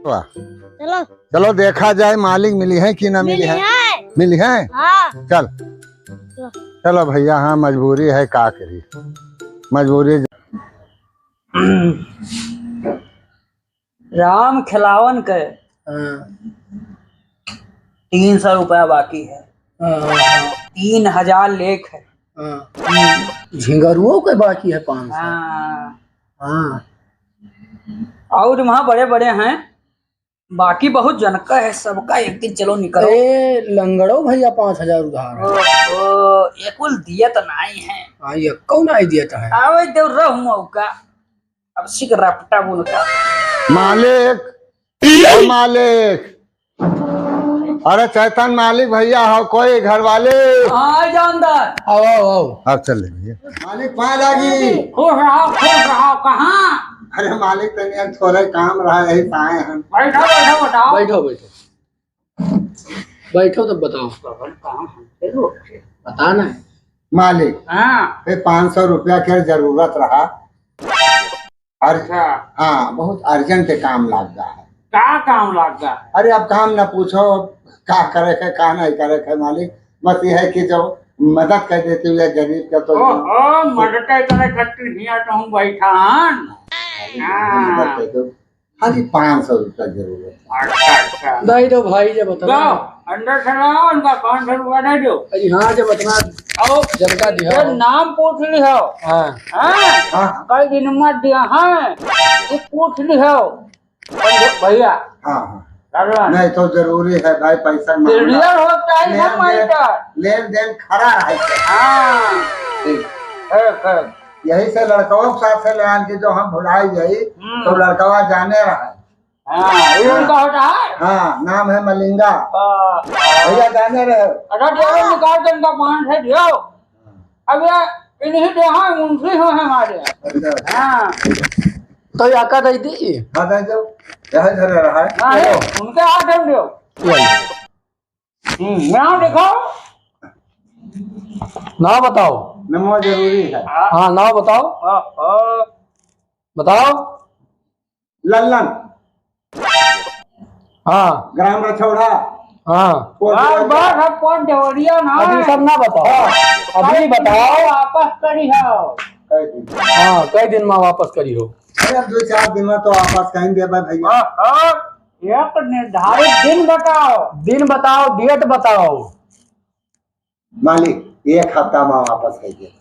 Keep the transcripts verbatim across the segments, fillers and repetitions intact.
वाह। चलो। चलो देखा जाए मालिक मिली है कि ना मिली मिली है। है। मिली है? हाँ। चल। चलो। चलो भैया, हाँ मजबूरी है, का करी, मजबूरी। राम खिलावन के हाँ। तीन सौ रुपया बाकी है। हाँ, हाँ, हाँ। तीन हजार लेख है। हाँ। झिंगरुओ के बाकी है पाँच सौ। हाँ। हाँ। और वहाँ बड़े बड़े हैं, बाकी बहुत जनका है, सबका एक दिन चलो निकलो। ए, लंगड़ो भैया पाँच हजार उधार है। ओ, ओ, ये कुल दियत नाई है। हाँ, ये कौन आई दियत है? आवे दो रह मौका। अब सिक रपटा बुनका। मालिक, ओ मालिक, अरे चैतन मालिक भैया हो, कोई घर वाले? हाँ, जानदार। आओ, आओ, आओ। अब चल ले भैया। मालिक, पाँय लागी। खुश रहो, खुश रहो। कहाँ? अरे मालिक, तनी एक थोड़ा काम रहा, यही से आए हैं। बैठो, बैठो, बताओ। बैठो, बैठो। बैठो तब बताओ। कहाँ हमसे लोग थे? पता नहीं। मालिक, हाँ। ये पाँच सौ रुपया के जरूरत रहा। अर-, अच्छा। हाँ, बहुत urgent काम लाग गा है। का काम लाग गा है? अरे, अब काम न पूछो, का करे के, का नहीं करे के, मालिक। बस ये है कि जो मदद कर देते हुए गरीब का तो ओहो, मदद करे खातिर हियाँ तो हम बैठा हन। अरे, हाँ। मदद कर दो। खाली पाँच सौ रुपया जरूरत है। अच्छा, अच्छा। दे दो भाई, जब उतना जाओ, अंदर से लाओ, उनका पाँच सौ रुपया दे दो। अरे हाँ, जब उतना आओ, जनता दिया ये हो। नाम पूछ ली हो। हाँ। हाँ? हाँ। कई दिन में दिया है, ये पूछ ली हो। भैया। हाँ, हाँ। भगवान। नहीं तो जरूरी है भाई, पैसा मामला। Clear हो चाहे ना लेन देन, माइटर। लेन देन खड़ा रहे। हाँ। ठीक। है, है। यही से लड़कवा के साथ से लेन के जो हम भुलाई जाई, हम्म। तो लड़कवा जाने रहे। हाँ, ये हाँ। उनका होता है? हाँ, नाम है मलिंगा। हाँ। भैया जाने रहे। अच्छा, दियो, निकाल दे इनका पाँच सौ दियो। अब ये इन्हीं दे हैं, उनसे हो हमारे। अच्छा। हाँ। तो या का दे दी? हाँ, दे दो। यही धरे रहा है। हाँ, है, उनके हाथ में दियो। ले। हम्म, नाम लिखाओ। नाम बताओ। नमो जरूरी है। हाँ। हाँ, नाम बताओ। हाँ, हाँ। बताओ। लल्लन। हाँ। ग्राम रछौड़ा। हाँ। पोस्ट बस, देवरिया। बस, अब पोस्ट देवरिया ना अभी है। सब ना बताओ। हाँ। अभी कई दिन बताओ। में वापस करी हो। कई दिन? हाँ, कई दिन में वापस करी हो? अरे, दो चार दिन में तो वापस कहीं देबे भैया। हाँ, हाँ। एक निर्धारित दिन बताओ। दिन बताओ, date बताओ। मालिक, एक हफ्ता में वापस कइके।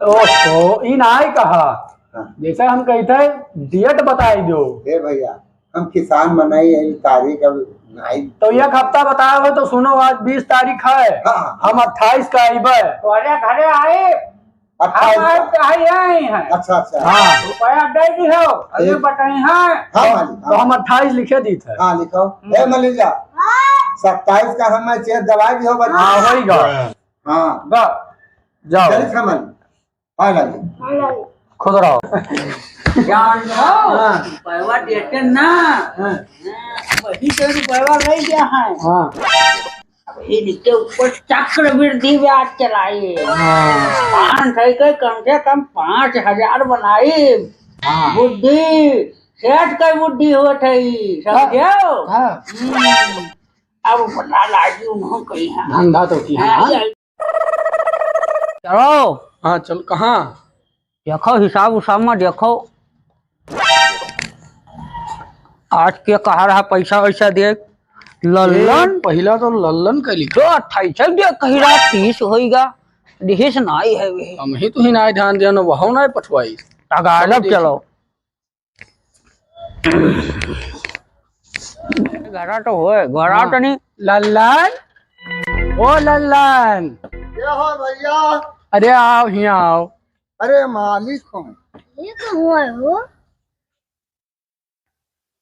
ओहो, ई नाई कहा। हाँ। जैसे हम कहते हैं, date बताई दो। ए भैया, हम किसान मनई है, तारीख अब नाई। तो एक हफ्ता बताए हो तो सुनो, आज बीस तारीख है। हाँ। हम अट्ठाईस का आइबे। तोहरे घरे आए। अट्ठाईस हम आज का। चाहे यहीं हैं। अच्छा, अच्छा। हाँ। रुपया दे दी हो, अभी ठीक। बताई हैं। हाँ, मालिक, तो हाँ। हम अट्ठाईस लिखे दी थे। हाँ, लिखो। हम्म। ए, मलिंगा, सत्ताईस का हमें चेक दवाई दियो, बच्चा। हाँ, होई गा। हाँ। बा, जाओ। चलिए, सामान। हाँ, लाइए। खुद रहो। जान लो, हाँ। रुपया देते ना। हाँ। वही तो रुपया ले गया है। हाँ। अब इनके ऊपर चक्रवृद्धि ब्याज चलाई। हाँ। पाँच सौ के कम से कम पाँच हजार बनाई। हाँ। बुद्धि, सेठ का बुद्धि होत है, समझो? हाँ। हम्म। अब बता लागी उन्हों कही है। धंधा तो की हाँ, हाँ। ये चलो। हाँ, चल, कहाँ? देखो, हिसाब उसाब में देखो। आज के कहा रहा पैसा वैसा दे? लल्लन? ए, पहिला तो लल्लन का लिखा। तो अट्ठाईस दे, कही रहा तीस होइगा। दिहिस नाई है वे। हम ही तो ही नाई ध्यान देन, वहो नाई पठवाई। तगालब चलो। घरा तो होए, घरा हाँ। तो नहीं। लल्लन, ओ लल्लन। क्या हो भैया? अरे आओ, हियाँ आओ। अरे मालिक हो। ये तो हुआ है वो।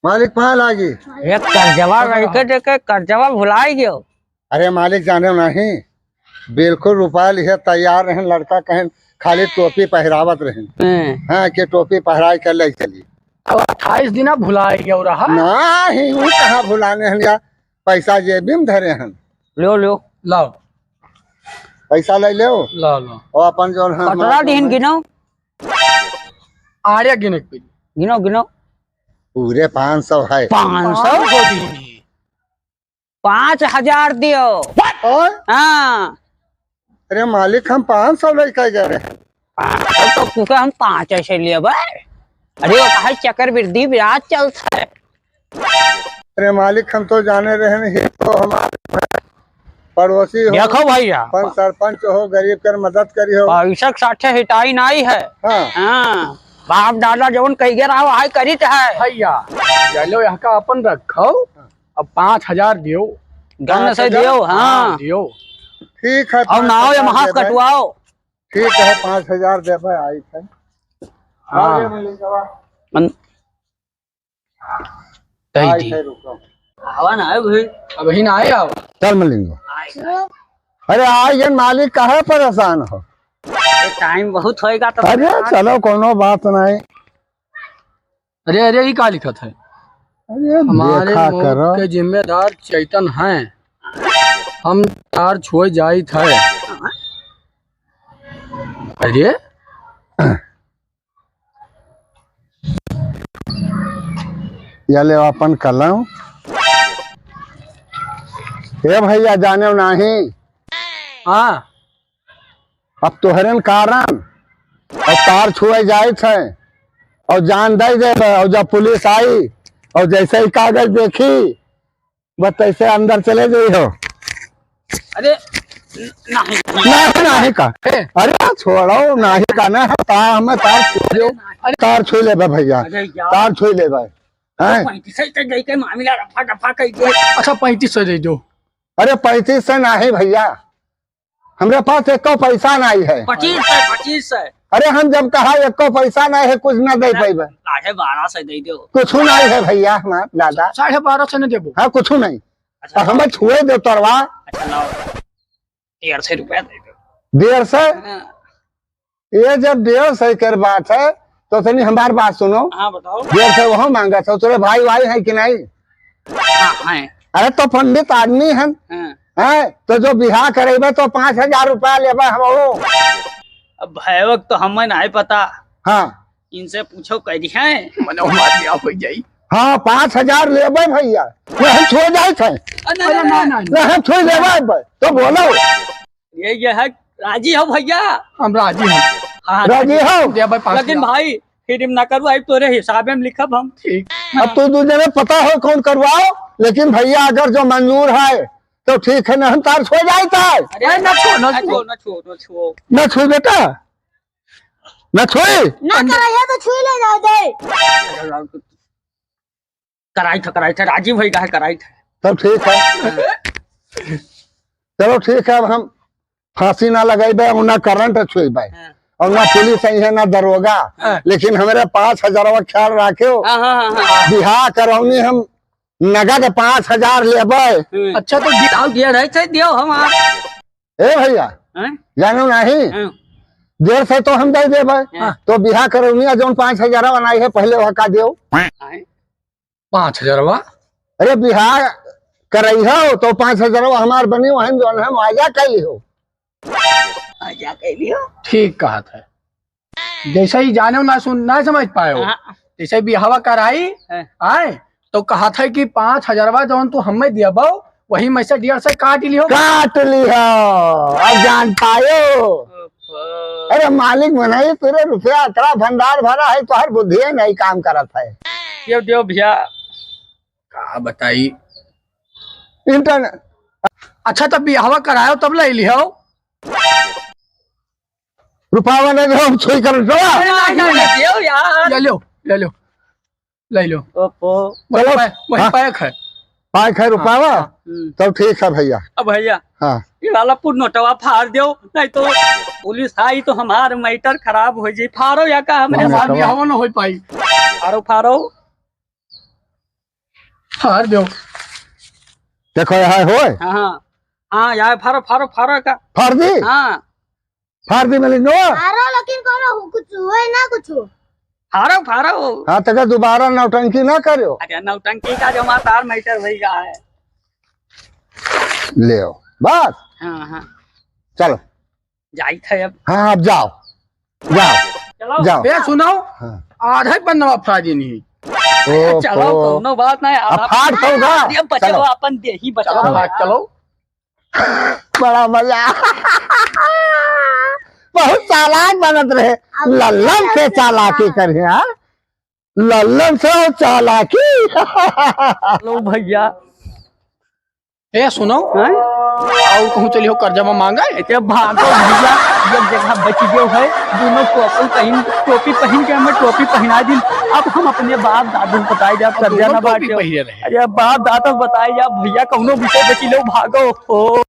मालिक पाँय लागी। एक कर्जवा रह के देखे, कर्जवा भुलाई गयो। अरे मालिक जाने नहीं, बिल्कुल रुपया लिहे तैयार रहन, लड़का कहेन खाली टोपी पहिरावत रहन। हम्म। हाँ, के टोपी पहिराई के ले चली। अब अट्ठाईस दिना भुलाई गयो रहा। नहीं, वो कहाँ भुलाने हन या, पैसा जेबी में धरे हन। लो, लो। लाओ। पैसा ले लो। लाओ, लाओ। और अपन जो है कटरा हमारा दिन जो है गिनो। आर्या गिने के पड़ी। गिनो, गिनो। पूरे पाँच सौ है। पाँच सौ? पाँच सौ दीनी। पाँच हजार दियो। और? हाँ। अरे मालिक, हम पाँच सौ लेके गए रहे। पाँच सौ तो तुका हम पाँच ऐसे लिए भाई। अरे वो कहा चक्रवृद्धि ब्याज चलता है। अरे मालिक, हम तो जाने रहे नहीं, ये तो हमारे पड़ोसी हो, देखो भैया, पं-, सरपंच हो, गरीब कर मदद करी हो। पैसा के साथे हिटाई नाई है। हाँ। हाँ, बाप दादा जौन कही गए रहा, वही करीत है। भैया, चलो यहाँ का अपन रखो, अब पाँच हजार दियो। गन से दियो, हाँ। हाँ, दियो। ठीक है, और ना हो या पाँच हजार महास दे भाई। कटवाओ। ठीक है, पाँच हजार दे भाई, आई थे। हाँ। आ गए मलिंगवा। मन-, कही आई दी। थे, रुको। आवा ना, आए भाई। अबही ना आए, आओ। चल मलिंगवा। आए, आए। अरे, आई गए मालिक, काहे परेशान हो? अरे, टाइम बहुत होएगा तो अरे, चलो, कोनो बात नहीं। अरे, अरे, ई का लिखत है? अरे, हमारे देखा मौत करो। के जिम्मेदार चैतन हैं। हम तार छुए जाइत है। अरे? या ले अपन कलम। ए भैया, जाने नाही। हाँ। अब तोहरन कारण अब तार छुए जाइत है और जान दे देबे, और जब पुलिस आई और जैसे ही कागज देखी, बस तैसे अंदर चले जाई हो। अरे, न-, नहीं। नहीं, नहीं का। ए। अरे, छोड़ो, नहीं का ना, ता-, हमें तार छुए दो। अरे, तार छुए लेबे भैया, अरे यार। तार छुए लेबे। हैं? पैंतीस सौ तक गई के मामला रफा दफा कर दे। अच्छा, पैंतीस सौ दे दो। अरे, पैंतीस सौ नहीं भैया, हमरे पास एको पैसा नहीं है। पच्चीस सौ, पच्चीस सौ। अरे हम जब कहा एको पैसा नहीं है, कुछ ना दे पाइबे। साढ़े बारह सौ दे दो। कुछ नहीं है भैया हमार दादा। साढ़े बारह सौ न देबो। हाँ, कुछ नहीं। अच्छा, और हमें छुए दो तरवा। अच्छा, लाओ। डेढ़ सौ रुपया दे दो। डेढ़ सौ? हाँ। ये जब डेढ़ सौ के बात है, तो तनी हमार बात सुनो। हाँ, बताओ। डेढ़ सौ वहाँ मांगा था, तोरे भाई भाई है कि नहीं? हाँ, हैं। अरे तो पंडित आदमी हैं, हाँ। हैं? तो जो बियाह करेबे तो पाँच हजार रुपया लेबे हम वो। अब भैवक तो हमें नहीं पता। हाँ। इनसे पूछो, कह दी है। मनो हमार बियाह हो जाई। हाँ, पाँच हजार लेबे भैया। नहीं छुए जाए थे। अरे, नहीं, अरे, नहीं, नहीं, नहीं। नहीं छुए लेबे, तो बोलो। ये, ये है, राजी हो भैया? हम राजी हैं। हाँ, राजी हो? दे भाई पाँच लेकिन हजार। भाई, फिर ना करू, आई तोरे हिसाबे में लिखब हम। ठीक। अब तू दू जने पता हो कौन करवाओ, लेकिन भैया अगर जो मंजूर है, तो ठीक है, ना हम तार छुए जाइत है। अरे, ना छुओ, ना ना छुओ। छुओ, ना छुओ, ना छुओ। ना छुई बेटा, ना छुई। ना कराइए तो छुई ले जाओ दे। कराई था, कराई था, राजी भई का है, कराई था। तब ठीक है। चलो ठीक है, अब हम फांसी ना लगइबे, और ना करंट छुइबे, हाँ। और ना पुलिस आई है, ना दरोगा, हाँ। लेकिन हमरे पाँच हजारवा ख्याल राख्यो। हाँ, हाँ, हाँ, हाँ। बियाह करौनी हम नगद पाँच हजार लेबे। हम्म। अच्छा, तो डि-, आओ, दिया रहे थे, दियो हम आप। ए भैया, हैं? जानो नहीं, हाँ। डेढ़ सौ तो हम दे देबे। हाँ। तो बियाह करौनिया जौन पाँच हजार बनाई है, पहले वह का दियो। हैं? पाँच हजारवा? अरे, बियाह करई हो तो पाँच हजारवा हमार बनी, वहन जौन हम वाजा कैली हो। वाजा कैली हो? ठीक कहत है। जैसे ही जाने ना सुन, ना समझ पायो। हाँ। जैसे बियाहवा कराई, हाँ। आए, तो कहत है कि पाँच हजारवा जौन तू हमें दियबो, वही में से डेढ़ सौ काट लियो। काट लियो, अब जान पायो। ओहो। अरे मालिक बनाई, तेरे रुपया अतरा भंडार भरा है, तोहर बुद्धिये नहीं काम करत है। दियो, दियो भैया। का बताई? इंटरनेट। अच्छा, तब बियाहवा करायो, तब ले लियो। रुपया नहीं दे, हम छुई कर रुपया। अरे, नहीं, नहीं, नहीं, दियो यार। ले लो, ले लो, ले लो। ओप्पो। वही चलो। पै-, वही हाँ। पैक है। पैक है रुपया? हाँ, हाँ। हम्म। तब ठीक है भैया। अब भैया, हाँ। ये वाला पूर्ण नोटवा फाड़ दो, नहीं तो पुलिस आई तो हमार मैटर खराब हो जाई। फाड़ो या का हमरे हमार साथ? बियाहवा न हो पाई। फाड़ो, फाड़ो। फाड़ दो। देखो, यहाँ होय। हाँ, हाँ। हाँ, यहाँ फाड़ो, फाड़ो, फाड़ो का। फाड़ दी? हाँ। फाड़ दी, मिली नो। फाड़ो, लेकिन कोनो कुछ होय ना कुछ। फाड़ो, फाड़ो। हाँ, तक दोबारा नौटंकी ना करो। अच्छा, नौटंकी का जो हमारा तार मैटर वही का है। ले आओ, बस। हाँ, हाँ। चलो। जाइत है अब। हाँ, अब जाओ, जाओ, चलो। जाओ। ए, सुनो, हाँ। आधा ही पन्नवा फाड़ देनी है। ओ, चलो, ओ। कौनो बात ना है, अब आप फाट सौदा। ये बचाओ, चलो। अपन देही बचाओ। चलो, भाग, चलो। बड़ा मजा। बहुत चालाक बनत रहे। लल्लन से चालाकी करिहे, हाँ? लल्लन से चालाकी। लो भैया। ए, सुनो। हैं? अउर कहूँ चलिहो कर्जा में माँगे? ए, भागो भैया, एक जगह बच गयो है, दोनों टोपी पहिन, टोपी पहिन के हमें टोपी पहिना दिन। अब हम अपने बाप दादा से बताए जाब, अब कर्जा दोनों ना टोपी बाँटे। पहिरे रहे। अरे बाप दादा से बताए जाब, भैया कौनो विषय बची लो, भागो। ओ।